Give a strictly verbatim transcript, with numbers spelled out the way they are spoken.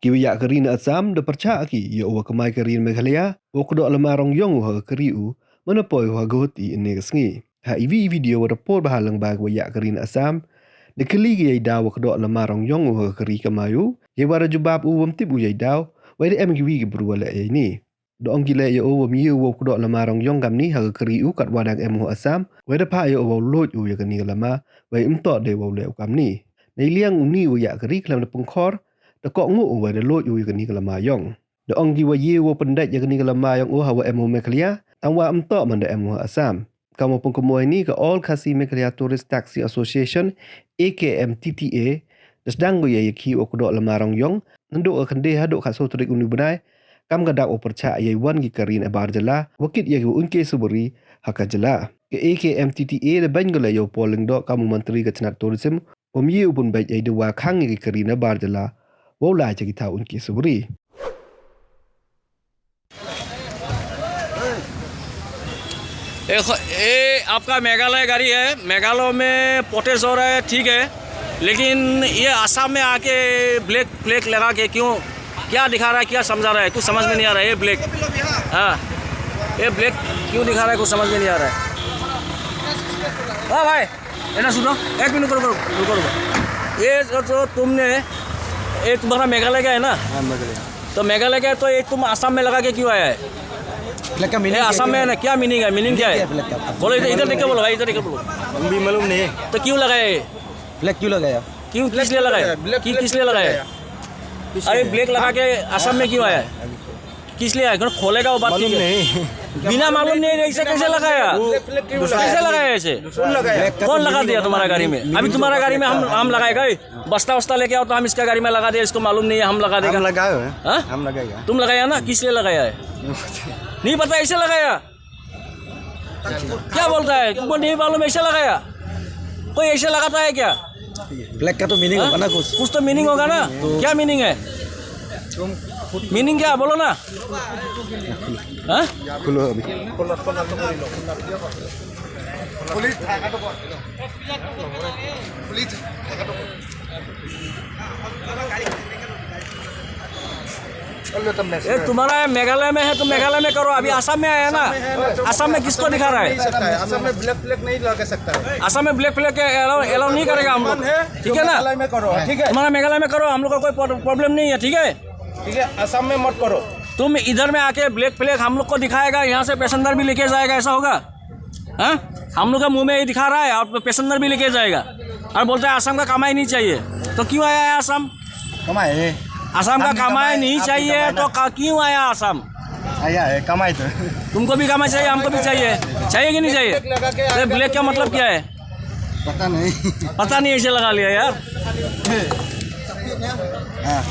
Iwa ïaid ka ri na Assam da pyrshah ki ïa uwa kamai ka ri na Meghalaya, uwa kdoh lama rong ïong u ha ka ri u, mynapoi u ha Guwahati ynne ka sngi. Ha iwi i video wa da por bha lyngba ki wa ïaid ka ri na Assam da kylli ki ïa i daw wa kdoh lama rong ïong u ha ka ri kamai u, ïa wa da jubab u wam tip u ïa i daw, wei da em kiwi ki bru wa leh ïa ini. Da ong ki leh ïa u wam ïa u wa kdoh lama rong ïong kamni ha ka ri u katwa dang em u ha Assam, wei da phah ïa u wa u luid u ïa kani ka lama, wei ym toh dei wa u leh u kamni. Nei liang uni u ïaid ka ri khlem da pynkhor, da kohnguh u wei da luid u ïa kani ka lama ïong. Da ong ki wa ïa u wa pyndait ïa kani ka lama ïong u ha wa em u Meghalaya, tang wa ym toh man da em u ha Assam. Kam wa pynkhmoi ni ka All Khasi Meghalaya Tourist Taxi Association, A K M T T A, da sdang ko ïa ïa ki wa kdoh lama rong ïong, nanduk ka khyndai haduh khatsaw tarik uni u bnai, kam ka dak wa pyrshah ïa i wan ki ka ri na bar jylla, wa kit ïa ki wa uiñ ke subari ha ka jylla. Ka A K M T T A da beiñ ko leh ïa u Paul Lyngdoh kam u mantri ka chnat tourism, wam ïa u pynbeit ïa i dawa khang ïa ki ka ri na bar jylla, wow lai cha ki thaw uiñ ke subari. ये, ये आपका मेघालय गाड़ी है। मेघालय में प्रोटेस्ट हो रहा है, ठीक है, लेकिन ये आसाम में आके ब्लैक फ्लैग लगा के क्यों, क्या दिखा रहा है, क्या समझा रहा है, कुछ समझ में नहीं आ रहा है। ये ब्लैक, हाँ, ये ब्लैक क्यों दिखा रहा है, कुछ समझ में नहीं आ रहा है। हाँ भाई, है ना, सुनो, एक मिनट रुको, रुको, रुको, रुको। ये जो, जो तुमने, ये तुम्हारा मेघालय का है ना? हाँ, मेघालय। तो मेघालय का है, तो ये तुम आसाम में लगा के क्यों आया है? फ्लैग का ये मीनिंग आसाम में है ना, क्या मीनिंग है? मीनिंग क्या है? फ्लैग का? बोलो, इधर, इधर देख के बोलो भाई, इधर देख के बोलो। हम भी मालूम नहीं है। तो क्यों लगाया ये? फ्लैग क्यों लगाया? क्यों, किस लिए लगाया? कि, किस लिए लगाया? अरे, ब्लैक लगा के आसाम में क्यों आया है? किस लिए आया? खोलेगा वो बात, मालूम नहीं। बिना मालूम नहीं, ऐसे कैसे लगाया? कैसे लगाया ऐसे? कौन लगा दिया तुम्हारा गाड़ी में? अभी तुम्हारा गाड़ी में हम, हम लगाएगा ही। बस्ता वस्ता लेके आओ तो हम इसका गाड़ी में लगा दे, इसको मालूम नहीं है, हम लगा देगा। हम लगाए हुए हैं। हाँ? हम लगाएगा। तुम लगाया ना, किस लिए लगाया है? नहीं पता, ऐसे लगाया। क्या बोलता है? तुमको नहीं मालूम, ऐसे लगाया? कोई ऐसे लगाता है क्या? फ्लैग का तो मीनिंग होगा ना कुछ। कुछ तो मीनिंग होगा ना। क्या मीनिंग है? मीनिंग क्या, बोलो ना। हाँ? खुलो अभी। ये तुम्हारा मेघालय में है तो मेघालय में करो। अभी आसाम में आया ना, आसाम में किसको दिखा रहा है? आसाम में ब्लैक फ्लैग नहीं लगा सकता है। आसाम में ब्लैक फ्लैग अलाउ, अलाउ नहीं करेगा हम लोग, ठीक है ना? मेघालय में करो, ठीक है। तुम्हारा मेघालय में करो, हम लोग का कोई प्रॉब्लम नहीं है, ठीक है? ठीक है, आसाम में मत करो। तुम इधर में आके ब्लैक फ्लैग हम लोग को दिखाएगा, यहाँ से पैसेंजर भी लेके जाएगा, ऐसा होगा? हाँ, हम लोग का मुंह में ये दिखा रहा है और पैसेंजर भी लेके जाएगा और बोलता है आसाम का कमाई नहीं चाहिए। तो क्यों आया है आसाम? कमाए। आसाम का कमाई नहीं चाहिए तो का, क्यों आया आसाम? आया है, कमाई तो। तुमको भी कमाई चाहिए, हमको भी चाहिए, चाहिए कि नहीं चाहिए? अरे, ब्लैक का मतलब क्या है? पता नहीं। पता नहीं, ऐसे लगा लिया यार। हाँ।